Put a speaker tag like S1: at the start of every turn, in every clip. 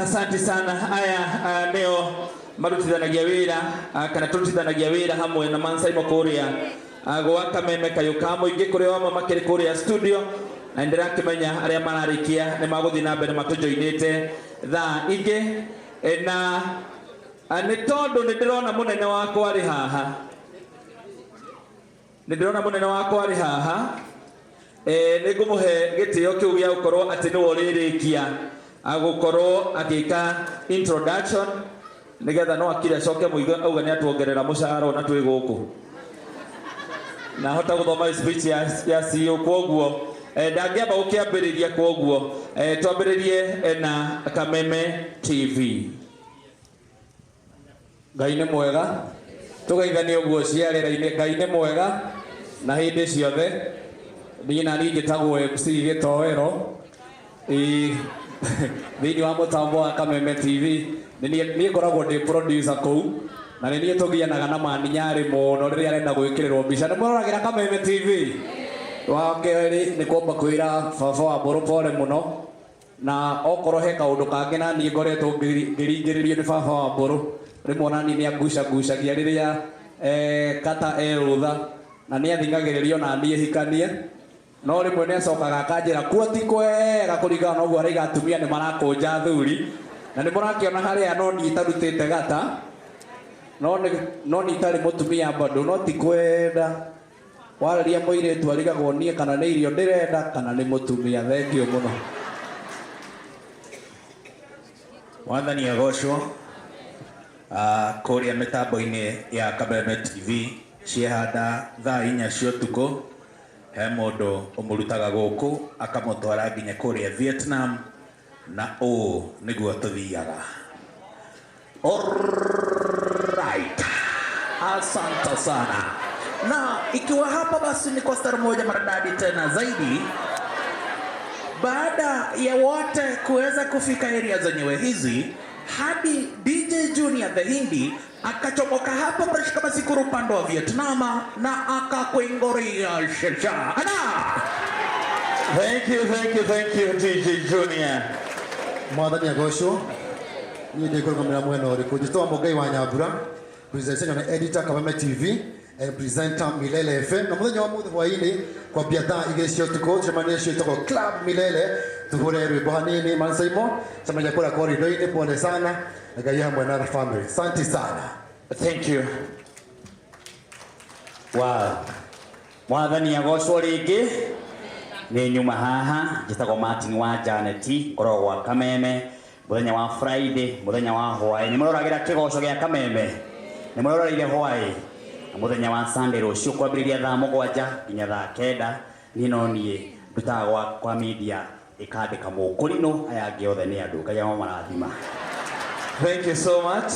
S1: Asante sana. Aya nĩo marutithanagia wĩra, kana tũrutithanagia wĩra hamwe na Mansaimo kũrĩa gwa Kameme Kayũ ka mũingĩ, kũrĩa wamwe makĩrĩ kũrĩa studio, na nĩndĩrakĩmenya arĩa mararĩkia nĩ magũthiĩ na mbere matũjoinĩte thaa ingĩ. Na nĩ tondũ nĩ ndĩrona mũnene wakwa arĩ haha, nĩ ndĩrona mũnene wakwa arĩ haha, nĩ ngũmũhe gĩtĩo kĩu gĩa gũkorwo atĩ nĩwe ũrĩrĩkia agũkorwo agĩka introduction, nĩgetha no akire acoke mũigue auga nĩ atuongerera mũcara ona twĩ gũkũ na hota gũthoma speech ya CEO. Kwoguo ndangĩamba gũkĩambĩrĩria, kwoguo twambĩrĩrie na Kameme TV.
S2: Ngai nĩ mwega, tũgeithanie ũguo ciarĩra-inĩ. Ngai nĩ mwega na hĩndĩ ciothe. Niĩ na niĩ njĩtagwo MC Gĩtoero thĩinĩ wa mũtambo wa Kameme TV. Nĩ niĩ ngoragwo ndĩ producer kũu, na nĩ niĩ tũgianaga na maninyarĩ mũno rĩrĩa arenda gwĩkĩrĩrwo mbica. Nĩ mũroragĩra Kameme TV. Wa kerĩ, nĩ kwamba kwĩra baba wa mbũrũ pole mũno, na okorwo he kaũndũ kangĩ na niĩ ngoretwo ngĩringĩrĩrio nĩ baba wa mbũrũ, rĩmwe ona niĩ nĩ angucangucagia rĩrĩa kata e rũtha, na nĩ athing'agĩrĩrio na niĩ hikanie, no rĩmwe nĩ acokaga akanjĩra kuo ti kwega kũringana na ũguo araiga atumia nĩ marakũnja athuri, na nĩ mũrakĩona harĩa no niĩ itarutĩte gata, no niĩ itarĩ mũtumia bado, no ti kwenda warĩria mũirĩtu arigagwo niĩ kana nĩ irio ndĩrenda kana nĩ mũtumia. Thengiũ mũno.
S3: Mwathani agocwo. Kũrĩa mĩtambo-inĩ ya Kameme TV ciehanda thaa 4 cia ũtukũ, he mũndũ ũmũrutaga gũkũ akamũtwara nginya kũrĩa Vietnam, na ũũ nĩguo tũthiaga. Alright. Asante sana. Na ikiwa hapa basi ni kwa star moja maridadi tena zaidi. Baada ya wote kuweza kufika area zenyewe hizi, hadi DJ Junior the Hindi akachomoka hapo fresh kama sikuru upande wa Vietnam na akakuingoria shesha. Ana!
S1: Thank you, thank you, thank you, DJ Junior.
S4: Mwathani agocwo. Niĩ ndĩkũrũgamĩra mwena ũrĩkũ? Njĩtagwo Mũngai wa Nyambura, presenter na editor Kameme TV and presenter Milele FM. Na mũthenya wa mũthĩ hwaĩ-inĩ kwambia thaa 2 cia ũtukũ, cemania ũcio ĩtagwo Club Milele, tũhũre rwĩmbo hanini Mansaimo, cemania kũrĩa korido-inĩ. Pole sana, na Ngai hamwe na family. Asante sana.
S1: Thank you.
S5: Wow. Mwathani agocwo rĩngĩ. Nĩ nyuma haha, njĩtagwo Martin wa Janet, ngoragwo gwa Kameme mũthenya wa Friday, mũthenya wa hwaĩ. Nĩ mũroragĩra kĩgoco gĩa Kameme? Nĩ mũroreire hwaĩ? Na mũthenya wa Sunday rũciũ kwambĩrĩria thaa 7 nginya thaa 9, niĩ no niĩ ndutaga kwa media ĩkandĩka mũkũrinũ, aya angĩ othe nĩ andũ. Ngai amamarathima.
S1: Thank you so much.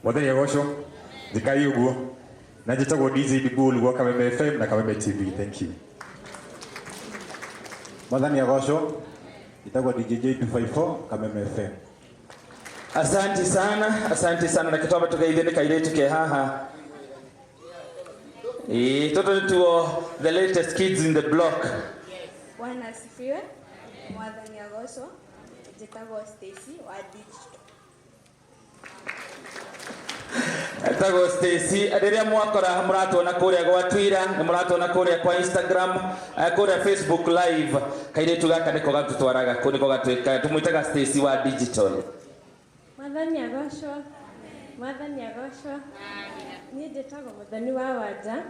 S6: Mwathani agocwo. Thikai ũguo. Na njĩtagwo DJ Dibul gwa Kameme FM na Kameme TV. Thank you.
S7: Mwathani agocwo. Njĩtagwo DJ J254 Kameme FM.
S1: Asante sana, asante sana. Na kitwamba tugeithie nĩ kairĩtu ke haha. Ĩĩ, tũtũ nĩtuo the latest kids in the block.
S8: Bwana asifiwe. Mwathani agocwo. Njĩtagwo Stacy wa digital.
S1: Etagwo Stacy. Rĩrĩa mwakora mũratuona kũrĩa gwa Twitter, nĩ mũratuona kũrĩa kwa Instagram, kũrĩa Facebook live, kairĩtu gaka nĩko gatũtwaraga kũu, nĩko gatwĩkaga, tũmwĩtaga Stacy wa digital.
S9: Mwathani agocwo. Mwathani agocwo. Niĩ njĩtagwo Mũthoni wa Wanja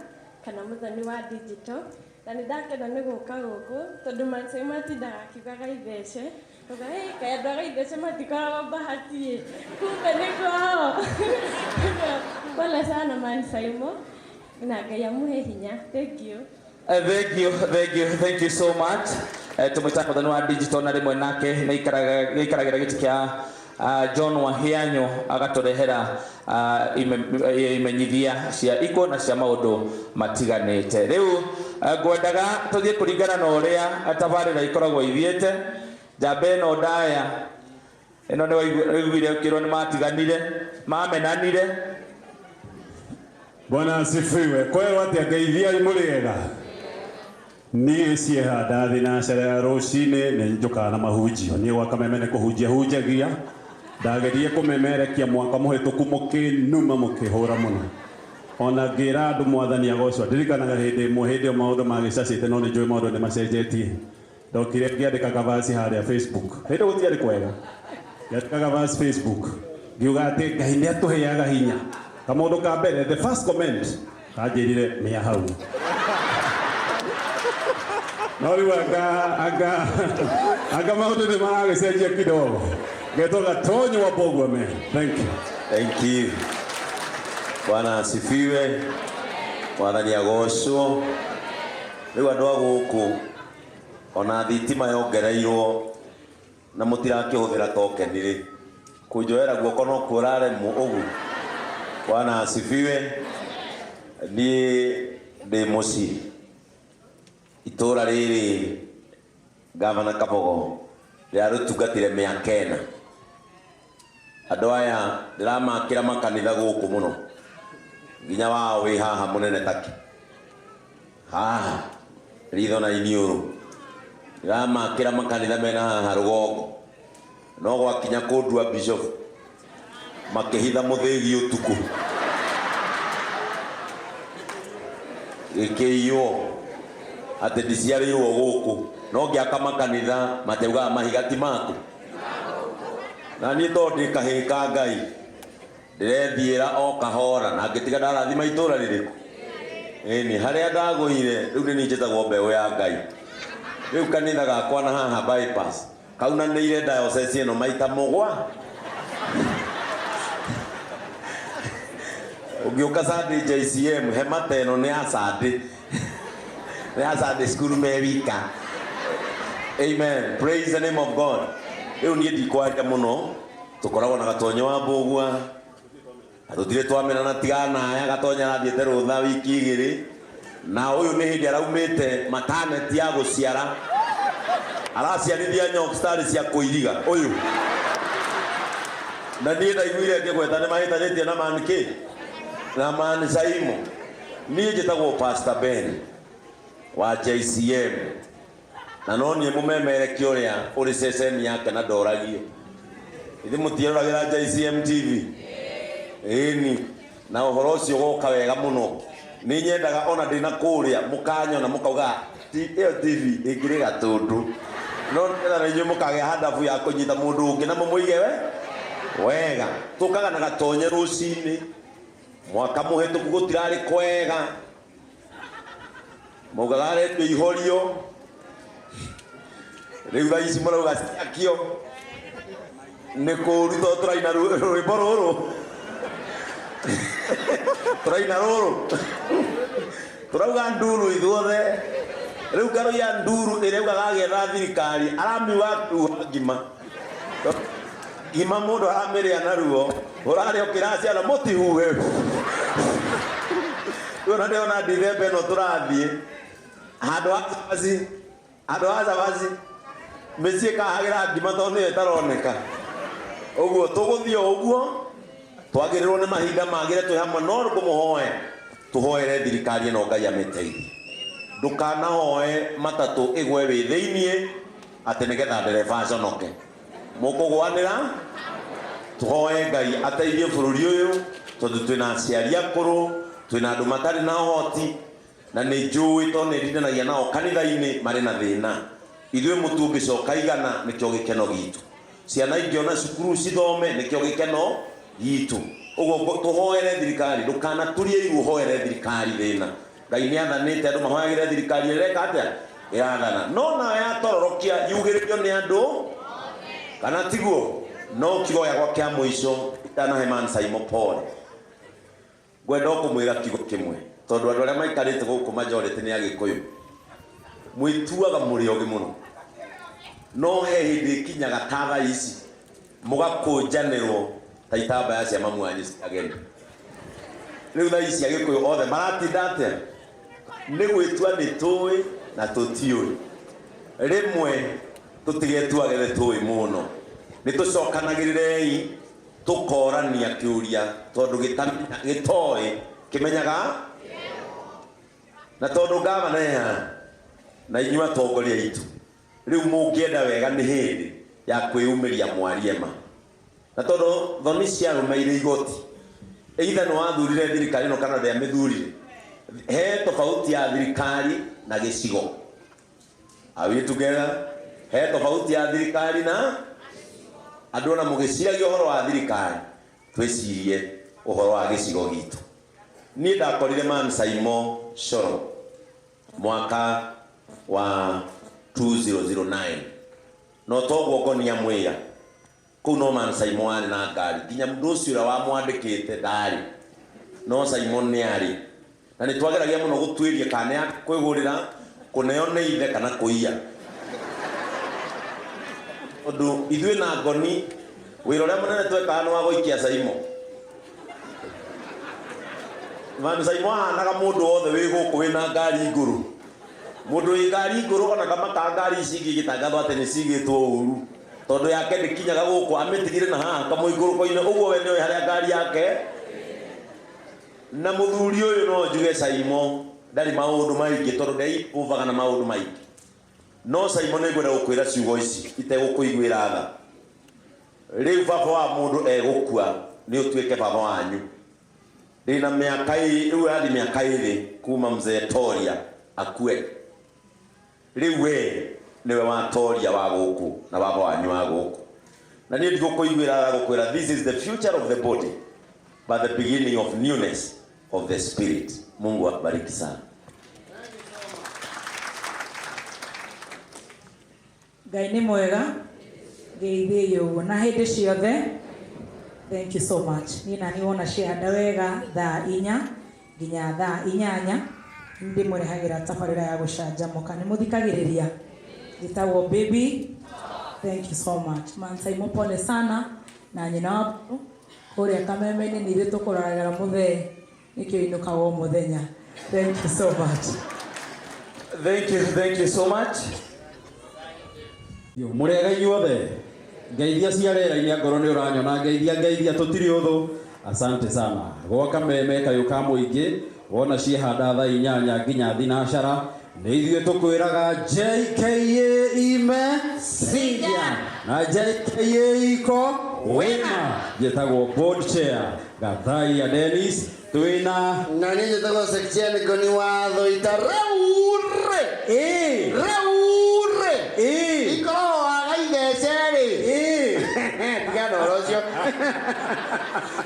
S9: kana Mũthoni wa digital, na nĩ ndakena nĩ gũka gũkũ tondũ Mansai matindaga akiugaga ithece. Tuga, "Hey, kaĩ andũ a Gaithece matikoragwo bahati ĩ, kumbe nĩ kwao." Pole sana Mansaimo, na Ngai amũhe hinya. Thank you.
S1: Thank you, thank you, thank you so much. Tũmwĩtaga Mũthoni wa digital, na rĩmwe nake nĩ aikaragĩra gĩtĩ kĩa John Wahianyo agatũrehera imenyithia cia iko na cia maũndũ matiganĩte. Rĩu ngwendaga tũthiĩ kũringana na ũrĩa tabarĩra ikoragwo ithiĩte. Njamba ĩno ndaya ĩno nĩ waiguire ũkĩrwo nĩ matiganire, mamenanire.
S6: Bwana asifiwe. Kwerwo atĩa? Ngeithiai mũrĩega.
S10: Niĩ ciehanda thĩ na cara ya rũcinĩ nĩ njũkaga na mahunjio. Niĩ gwa Kameme nĩ kũhunjia hunjagia. Ndagerie kũmemerekia mwaka mũhĩtũku mũkĩnuma mũkĩhũra mũno. Ona ngĩra andũ mwathani agocwo. Ndirikanaga hĩndĩ ĩmwe hĩndĩ ĩyo maũndũ magĩcacĩte no nĩ njũĩ maũndũ nĩ macenjetie. Ndokire ngĩandĩka kavaci harĩa Facebook. Hĩndĩ ĩyo gũtiarĩ kwega. Ngĩandĩka kavaci Facebook. Ngiuga atĩ Ngai nĩ atũheaga hinya. Kamũndũ ka mbere, the first comment, kanjĩrire mĩa hau. No rĩu anga anga anga maũndũ nĩ maragĩcenjia kidogo. Ngetwo Gatonyo wa Mbũgua man. Thank you.
S11: Thank you. Bwana asifiwe. Mwathani agocwo. Rĩu andũ a gũkũ ona thitima yongereirwo na mũtirakĩhũthĩra token rĩ, kũnjoera guoko no kuo ũraremwo ũguo. Bwana asifiwe. Niĩ ndĩ mũciĩ itũra rĩrĩ gavana Kabogo rĩarũtungatire mĩaka ĩna. Andũ aya ndĩramakĩra makanitha gũkũ mũno nginya wao wĩ haha mũnene taki haha ritho na iniũrũ ndĩramakĩra makanitha mena haha rũgongo no gwakinya kũndua bishop makĩhitha mũthĩgi ũtukũ gĩkĩiywo atĩ ndiciarĩirwo gũkũ no ngĩaka makanitha mateugaga mahiga ti maku na niĩ tondũ ndĩ kahĩĩ ka Ngai ndĩrethiĩra o kahora na ngĩtiga ndarathima itũra rĩrĩkũ ĩni harĩa ndagũire rĩu nĩ niĩ njĩtagwo mbeũ ya Ngai rĩu kanitha gakwa na haha bypass kaunanĩire diocese ĩno maita mũgwa ũngĩũka Sunday JCM hema ta ĩno nĩ ya Sunday nĩ ya Sunday school me wika. Amen. Praise the name of God. Rĩu niĩ ndikwaria mũno tũkoragwo na Gatonyo wa Mbũgua na tũtirĩ twamenana tiganaya Gatonyo arathiĩte rũtha wiki igĩrĩ na ũyũ nĩ hĩndĩ araumĩte maternity ya gũciara araciarithia nyokstarĩ cia kũiriga ũyũ na niĩ ndaiguire ngĩgweta nĩ mahĩtanĩtie na man kĩ na man Saimo. Niĩ njĩtagwo Pastor Ben wa JCM na no niĩ mũmemerekia ũrĩa ũrĩ ceceni yake na ndoragio. Ithe mũtieroragĩra JCM TV? Ĩni na ũhoro ũcio ũgoka wega mũno. Nĩ nyendaga ona ndĩna kũrĩa mũkanyona mũkauga ĩyo TV ĩngĩrĩ gatũndũ no nĩgetha na inyuĩ mũkagĩa handabu ya kũnyita mũndũ ũngĩ na mũmũige we wega. Tũkaga na Gatonye rũcinĩ mwaka mũhĩtũku gũtirarĩ kwega maugaga arendio ihorio rĩu thaa ici mũrauga ciakio nĩ kũũru tondũ tũraina rwĩmbo rũrũ tũraina rũrũ tũrauga nduru ithuothe rĩu ngaroia nduru ĩrĩa augaga agĩetha thirikari aramiuga akiuga ngima ngima mũndũ aramĩrĩa na ruo ũrarĩa ũkĩraciana mũtihuhe rĩu ona ndĩrona Dithemba ĩno tũrathiĩ handũ ha cabaci handũ ha cabaci mĩciĩ kahagĩra ngima tondũ nĩyo ĩtaroneka ũguo tũgũthiĩ o ũguo twagĩrĩrwo nĩ mahinda magĩre twĩ hamwe no ngũmũhoe tũhoere thirikari ĩno Ngai amĩteithie ndũkanahoe matatũ ĩgwe wĩ thĩiniĩ atĩ nĩgetha ndereba aconoke mũkũgwanĩra tũhoe Ngai ateithie bũrũri ũyũ tondũ twĩna aciari akũrũ twĩna andũ matarĩ na ũhoti na nĩ njũĩ tondũ nĩ ndindanagia nao kanitha-inĩ marĩ na thĩna ithuĩ mũtu ũngĩcoka igana nĩkĩo gĩkeno gitũ ciana ingĩona cukuru cithome nĩkĩo gĩkeno gitũ ũguo tũhoere thirikari ndũkanaturie iru ũhoere thirikari thĩna Ngai nĩ athanĩte andũ mahoyagĩre thirikari ĩreka atĩa ĩrathana no nayo yatororokia yugĩrĩrio nĩ andũ kana tiguo no kiugo gĩakwa kĩa mũico itanahe man Saimo pole ngwenda o kũmwĩra kiugo kĩmwe tondũ andũ arĩa maikarĩte gũkũ majority nĩ Agĩkũyũ mwĩtuaga mũrĩ ogĩ mũno no he hĩndĩ ĩkinyaga ta thaa ici mũgakũnjanĩrwo ta itambaya cia mamu wanyu cia ageni rĩu thaa ici Agĩkũyũ othe maratinda atĩa nĩ gwĩtua nĩ tũĩ na tũtiũĩ rĩmwe tũtigetuage nĩ tũĩ mũno nĩ tũcokanagĩrĩrei tũkorania kĩũria tondũ gĩtoĩ kĩmenyaga na tondũ ngavana haha Na inyuĩ atongoria aitũ rĩu mũngĩenda wega nĩ hĩndĩ ya kwĩyumĩria mwarie ma. Na tondũ thoni cia arũme irĩ igoti, either nĩ wathurire thirikari ĩno kana ndĩamĩthurire, he tofauti ya thirikari na gĩcigo. Are we together? He tofauti ya thirikari na andũ. Ona mũgĩciragia ũhoro wa thirikari, twĩcirie ũhoro wa gĩcigo gitũ. Niĩ ndakorire Man Saimo Coro mwaka wa 2009, no toguo ngonia mwĩra kũu no Man Saimo warĩ na ngari, nginya mũndũ ũcio ũrĩa wamwandĩkĩte ndarĩ, no Simon nĩ arĩ. Na nĩ twageragia mũno gũtuĩria kana nĩ kwĩgũrĩra, kũneo nĩ ithe kana kũiya, tondũ ithuĩ na ngoni wĩra ũrĩa mũnene twekaga nĩ wa gũikia Saimo. Man Saimo ahanaga mũndũ wothe wĩ gũkũ wĩna ngari ngũrũ. Mũndũ wĩ ngari ngũrũ ona ndamakaga ngari ici ingĩ igĩtangathwo atĩ nĩ cigĩtwo ũru, tondũ yake ndĩkinyaga gũkũ, amĩtigire na haha kamũikũrũko-inĩ ũguo we nĩoĩ harĩa ngari yake. Na mũthuri ũyũ no njuge Saimo ndarĩ maũndũ maingĩ, tondũ ndeimbuvaga na maũndũ maingĩ. No Saimo, nĩ ngwenda gũkwĩra ciugo ici itegũkũiguĩra tha. Rĩu baba wa mũndũ egũkua nĩ ũtuĩke baba wanyu. Ndĩna mĩaka rĩu yathi mĩaka 2 kuma mzee Toria akue. Rĩu we nĩwe wa Toria wa gũkũ na baba wanyu wa gũkũ, na niĩ ndigũkũiguĩra tha gũkwĩra this is the future of the body but the beginning of newness of the spirit. Mungu akubariki sana.
S12: Ngai nĩ mwega ngeithĩirio ũguo na hĩndĩ ciothe. Thank you so much. Niĩ nani wona ciahanda wega thaa 4 nginya thaa 8 ndĩmũrehagĩra tabarĩra ya gũcanjamũka. Nĩ mũthikagĩrĩria, njĩtagwo Baby. Thank you so much. Man Saimo, pole sana na nyina wa kũrĩa Kameme-inĩ. Nĩ ithuĩ tũkũroragĩra mũthee, nĩkĩo inũkaga o mũthenya. Thank you so much.
S1: Thank you, thank you so much.
S2: Mũrĩega inyuothe, ngeithia cia rĩera-inĩ angorwo nĩ ũranyona, ngeithia, ngeithia, tũtirĩ ũthũ. Asante sana. Gwa Kameme kayũ ka mũingĩ, wona ciehanda thaa 8 nginya thinacara, nĩ ithuĩ tũkwĩraga JKA ime Sinja na JKA iko wina. Njĩtagwo board chair Gathaia Dennis, twĩna
S13: Na niĩ njĩtagwo Section Ngoni wa Thũita rĩu rĩ. Rĩu rĩ ikoragwo wagaithece rĩ, tiga na ũhoro ũcio.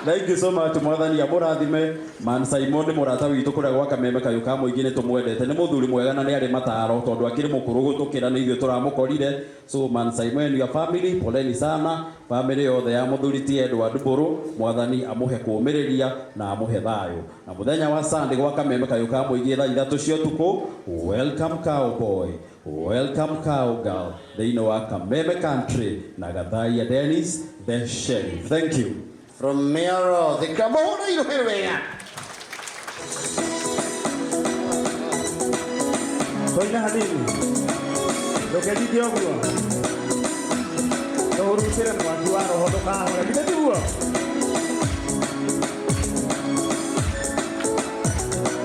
S2: Thank you so much. Mwathani amũrathime. Man Simon nĩ mũrata witũ kũrĩa gwa Kameme kayũ ka mũingĩ. Nĩ tũmwendete, nĩ mũthuri mwega na nĩ arĩ mataro, tondũ akĩrĩ mũkũrũ gũtũkĩra, nĩ ithuĩ tũramũkorire. So Man Simon and your family, poleni sana. Family yothe ya mũthuri ti Edward Mbũrũ, Mwathani amũhe kũũmĩrĩria na amũhe thayũ. Na mũthenya wa Sunday gwa Kameme kayũ ka mũingĩ thaa 3 cia ũtukũ, welcome cowboy, welcome cowgirl thĩinĩ wa Kameme country na Gathaia Dennis the sheriff. Thank you.
S13: From Mero thika mũhũre irũhĩ wega.
S7: Toina hanini, ndũkerithie ũguo, tũhurutĩre mwaki wa roho, ndũkahore, githĩ tiguo?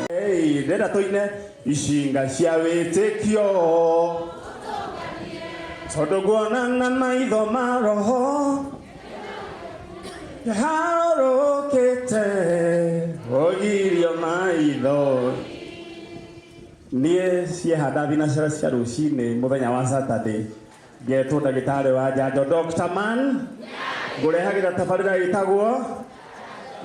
S7: Hey, ndĩrenda tũine icinga cia wĩtĩkio, tondũ nguona na maitho ma roho harũrũkĩte ũgirio maitho. Niĩ ciehanda thinacara cia rũcinĩ mũthenya wa Saturday, ngetwo ndagĩtarĩ wa njanjo Dr. Man, ngũrehagĩra tabarĩra ĩtagwo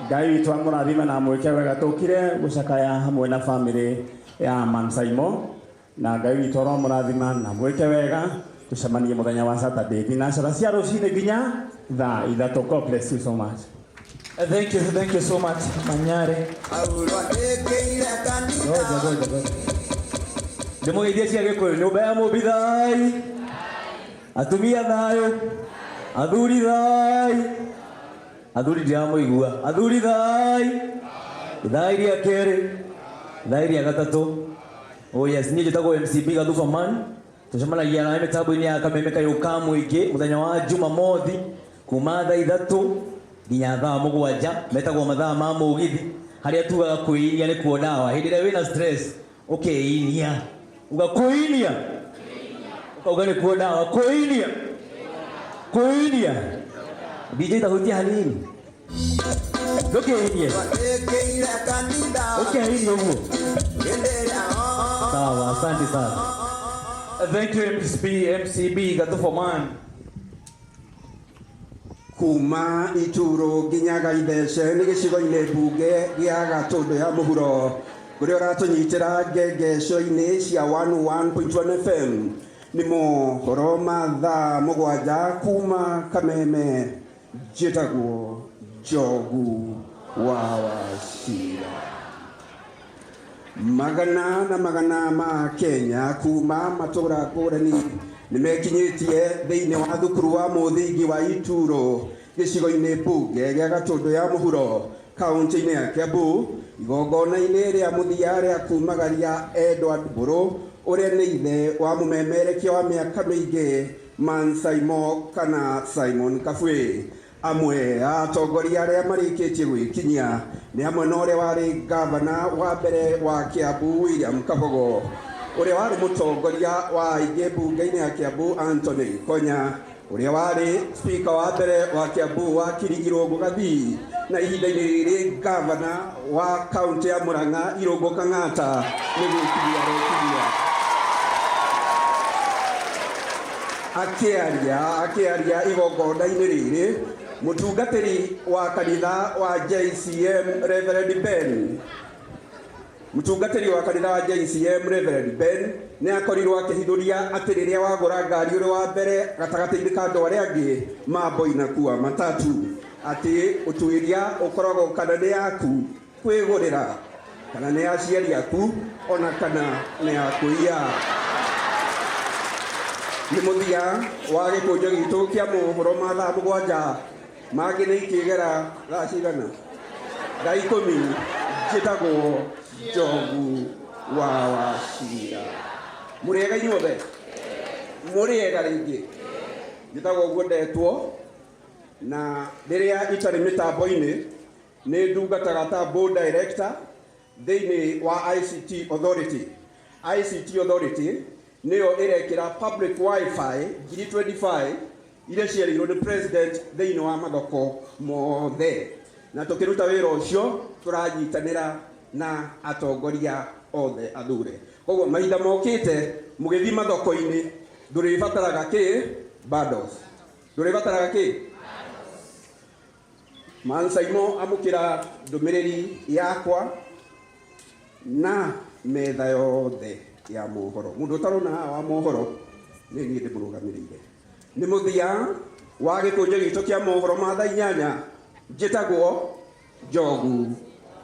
S7: Ngai witũ amũrathime na amwĩke wega. Tũkire gũcakaya hamwe na family ya Man Saimo, na Ngai witũ aromũrathima na mwĩke wega. Tũcemanie mũthenya wa Saturday thinacara cia rũcinĩ nginya thaa 3. God bless you so much.
S1: Thank you, thank you so much, Manyare.
S14: Ngoja, ngoja, ngoja. Ndĩmũgeithie cia Gĩkũyũ, nyũmba ya Mũmbi thai, atumia thayũ, athuri thai, athuri ndiramũigua, athuri thai, thai rĩa kerĩ, thai rĩa gatatũ. Oh yes, niĩ njĩtagwo MCB Gathuba Man. Tũcemanagia nawe mĩtambo-inĩ ya Kameme kayũ ka mũingĩ mũthenya wa Jumamothi kuma thaa 3 nginya thaa 7, metagwo mathaa ma mũgithi, harĩa tugaga kwĩinia nĩ kuo ndawa. Hĩndĩ ĩrĩa wĩna stress ũkeinia. Uga kuinia. Ukauga nĩ kuo ndawa. Kuinia. Kuinia. DJ tahutia hanini. Ndũkĩhinie. Ũkĩhinie ũguo. Sawa, asante sana.
S1: Thank you MCB, MCB Gatufo man.
S13: Kuma ituro nginya Gaithece nĩ gĩcigo-inĩ mbunge gĩa Gatũndũ ya mũhuro kũrĩa ũratũnyitĩra ngengeco-inĩ cia 101.1 FM nĩ mohoro ma thaa 7 kuma Kameme. Njĩtagwo Njogu wa Wachira. Magana na magana ma Kenya kuma matũra ngũrani nĩmekinyĩtie thĩinĩ wa thukuru wa mũthingi wa Ituro gĩcigo-inĩ mbunge gĩa Gatũndũ ya mũhuro kaunti-inĩ ya Kiambu igongona-inĩ rĩa mũthia rĩa kumagaria Edward Mburu ũrĩa nĩ ithe wa mũmemerekia wa mĩaka mĩingĩ Man Saimo kana Simon Kabui. Amwe a atongoria arĩa marĩkĩtie gwĩkinyia nĩ hamwe na ũrĩa warĩ gavana wa mbere wa Kiambu William Kabogo, ũrĩa warĩ mũtongoria wa aingĩ mbunge-inĩ ya Kiambu Anthony Konya, ũrĩa warĩ speaker wa mbere wa Kiambu Wakiri Irũngũ Gathii, na ihinda-inĩ rĩrĩ gavana wa kaunti ya Murang'a Irũngũ Kang'ata nĩ gwĩkinyia arekinyia. Akĩaria igongona-inĩ rĩrĩ mũtungatĩri wa kanitha wa JCM Reverend Ben, mũtungatĩri wa kanitha wa JCM Reverend Ben nĩ akorirwo akĩhithũria atĩ rĩrĩa wagũra ngari ũrĩ wa mbere gatagatĩ-inĩ ka andũ arĩa angĩ mambo inakuwa matatu, atĩ ũtuĩria ũkoragwo kana nĩ yaku kwĩgũrĩra kana nĩ ya aciari aku ona kana nĩ ya kũiya. Nĩ mũthia wa gĩkũnjo gitũ kĩa mohoro ma thaa 7 mangĩ nĩ ikĩgera thaa cigana? Thaa 10. Njĩtagwo Njogu wa Wachira. Mũrĩega inyuothe? Mũrĩega rĩngĩ? Njĩtagwo ũguo ndetwo, na rĩrĩa itarĩ mĩtambo-inĩ nĩ ndungataga ta board director thĩinĩ wa ICT Authority. ICT Authority nĩyo ĩrekĩra public wifi 25,000 iria ciarĩirwo nĩ president thĩinĩ wa mathoko mothe, na tũkĩruta wĩra ũcio tũranyitanĩra na atongoria othe athure. Koguo mahinda mokĩte mũgĩthiĩ mathoko-inĩ ndũrĩbataraga kĩ bundles, ndũrĩbataraga kĩ. Man Saimo amũkĩra ndũmĩrĩri yakwa na metha yothe ya mohoro. Mũndũ ũtarona haha wa mohoro nĩ niĩ ndĩmũrũgamĩrĩire. Nĩ mũthia wa gĩkũnjo gitũ kĩa mohoro ma thaa 8. Njĩtagwo Njogu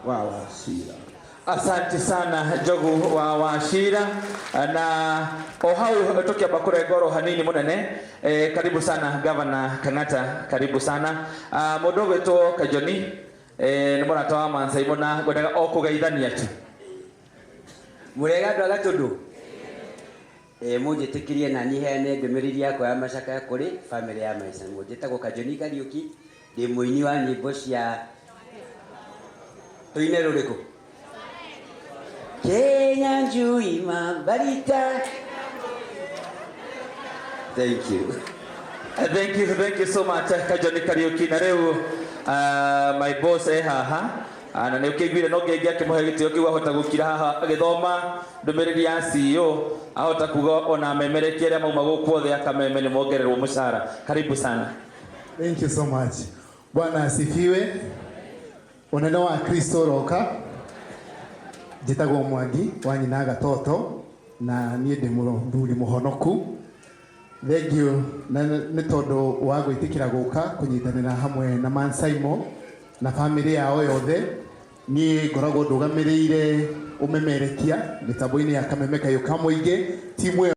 S13: wa Wachira.
S1: Asante sana Njogu wa Wachira. Na o hau tũkĩamba kũrenga oro hanini mũnene, karibu sana Governor Kang'ata, karibu sana. Mũndũ ũgwĩtwo Kajoni, nĩ mũrata wa Man Saimo na ngwendaga o kũgeithania tu.
S15: Mũrĩega andũ a Gatũndũ? Mũnjĩtĩkĩrie na niĩ heane ndũmĩrĩri yakwa ya macakaya kũrĩ bamĩrĩ ya Man Saimo. Njĩtagwo Kajoni Kariũki, ndĩ mũini wa nyĩmbo cia tũine rũrĩkũ? Kenya njui mabarita. Thank you.
S1: Thank you, thank you so much Kajoni Kariũki. Na rĩu my boss haha na nĩ ũkĩiguire no ngĩngĩ akĩmũhe gĩtĩo kĩu ahota gũkira haha agĩthoma ndũmĩrĩri ya CEO, ahota kuga ona amemerekia arĩa mauma gũkũ othe akameme nĩ mongererwo mũcara. Karibu sana.
S4: Thank you so much. Bwana asifiwe. Unene wa Kristo roka. Njĩtagwo Mwangi wa nyina Gatoto na niĩ ndĩ mũthuri mũhonoku. Thank you na nĩ tondũ wa gwĩtĩkĩra gũka kũnyitanĩra hamwe na Man Saimo na bamĩrĩ yao yothe. Niĩ ngoragwo ndũgamĩrĩire ũmemerekia mĩtambo-inĩ ya Kameme Kayũ ka Mũingĩ, timu ĩyo